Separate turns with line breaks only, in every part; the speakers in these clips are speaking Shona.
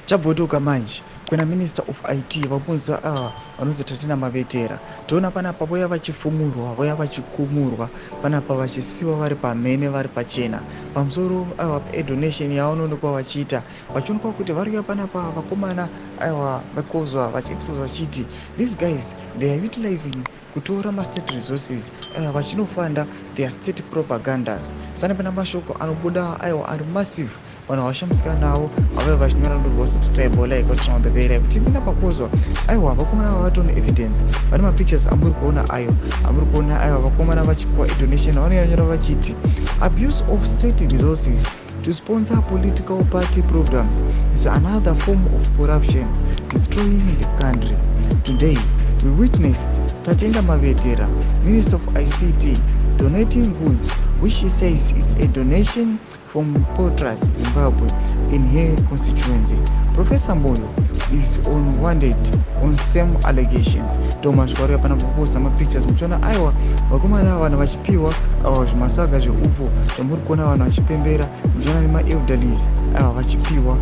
Chabvotoka manje kuna Minister of IT vapunza ava vanonzi Tatenda Mavetera. Toona panapa voya vachifumurwa, voya vachikumurwa panapa, vachisiwa vari pamhene, vari pachena pamusoro aiwa edonation yavanoonekwa vachiita, vachionekwa kuti vari kuya panapa vakomana aiwa vekozwa vachiexpose vachiti these guys, they are utilizing kutora mastate resources aiwa vachinofanda their state propagandas. Sane pana mashoko anobuda aiwa ari massive, vanhu vashamisika nawo avaiva vachinyora. Ndobva subscribe, like, turn on the bell kuti mina pakozwa aiwa vakomana vavatone evidence. Vane mapictures amuri kuona ayo, amuri kuona aiwa vakomana vachipiwa donation. Vanonyora vachiti abuse of state resources to sponsor political party programs is another form of corruption destroying the country. Today we witnessed Tatenda Mavetera, Minister of ICT, donating goods which she says is a donation from Potraz Zimbabwe in her constituency. Professor Moyo is on wanted on same allegations. Ndomasvika vari pana kuposta mapictures, muchiona aiwa vakomana, vanhu vachipiwa aiwa zvimasaga zveupfu zvamuri kuona vanhu vachipembera, muchiona nemaelderlies aiwa vachipiwa.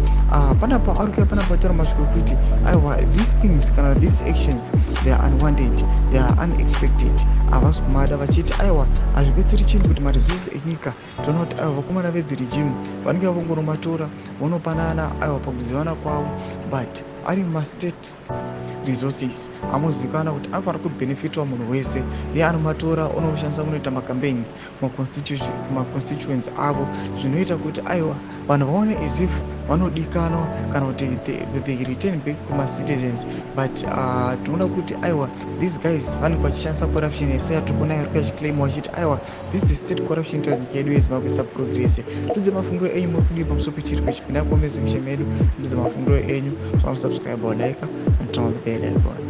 Panapa ari kuya panapa taura masviko ekuti aiwa these things kana these actions, they are unwanted, they are unexpected, havasi kumada, vachiti aiwa hazvibetseri chinhu kuti maresources enyika, toona kuti aiwa vakomana vethe regime vanenge vavongoromatora vonopanana aiwa pakuzivana kwavo, but ari mastate resources amozivikanwa kuti anofanira kubenefitwa munhu wese. Iye anomatora onoshandisa kunoita macampaigns kumaconstituents avo, zvinoita kuti aiwa vanhu vaone as if vanodikanwa kana kuti they return back kumacitizens. But tinoona kuti aiwa these guys vanenge vachishandisa corruption yese yatiri kuona iri kuyachiclaima, vachiti aiwa this is the state corruption ita nyika yedu yeZimbabwe isaprogress. Tudze mafungiro enyu, muri kudii pamusoro pechiriko ichi? Pinda comment section medu, tudze mafungiro enyu. Subscribe, like and turn on the bell icon.